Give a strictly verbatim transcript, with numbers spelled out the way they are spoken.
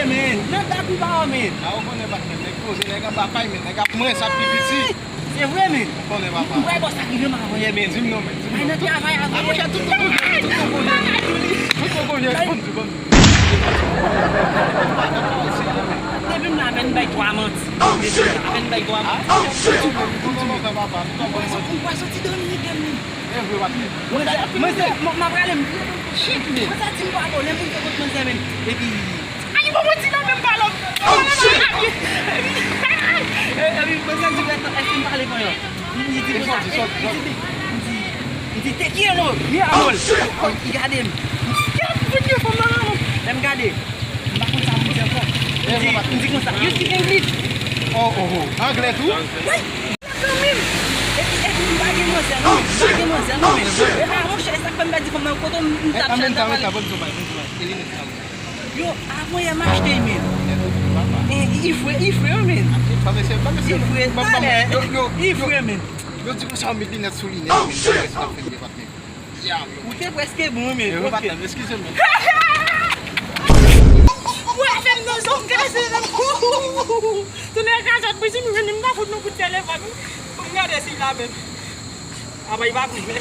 Men, nan dat ou pa wè, men. A, ou konnen patnè, nèg poze, nèg anba pay, men nèg ap mwen, sa pi piti. Se vre, men. Ou konnen, papa. Ou wè bò sa ki vle m avè yè, men. Di m non, men. Di m non. Ay, nan travay avè. A, monchè, tout konkonjè, tout konkonjè. Tout konkonjè, bon, bon. Depi m la, men bay twa manti. Depi m la, men bay twa manti. Ou wè soti Dominik, men. E vre, patnè. Mwen, mwen, mwen, mwen prale, m, shit, men. Mwen sa di m pa bon, lè moun fè kont mwen, men. Epi, Ay, bon, mwen di non, men m pa lòt. Epi, epi, mwen sa di, èske m pale panyan? Li di konsa, li di, li di, li di, te kiyè non, mi amor. Li gade m. Li di, "Kiyès ki fout gen fanm nan men w?" Lè m gade, m pa konn sa pou m di ankò. Li di, li di konsa, "You speak English?" Oh, oh, oh. Anglè tou? Wi. Kanmenm. Epi, epi, m pa gen manzè non, men. M pa gen manzè non, men. E pa, monchè, e sa k fè m pèdi fanm nan, kote m, m t ap chèche, m t ap pale. Yo, avan yè m achte, men. E, i fre, i fre, men. I fre, talè. I fre, men. Yo di konsa, w met linèt sou linèt, men. Ou te prèske bon, men. Eskize m. Ou wè fè m nan zòn kase nan kou. Tounen kazèt, mwen si m jwenn li, m ta fout nou kout telefòn. Pou m gade si l la menm. Apa, li pa pran, men.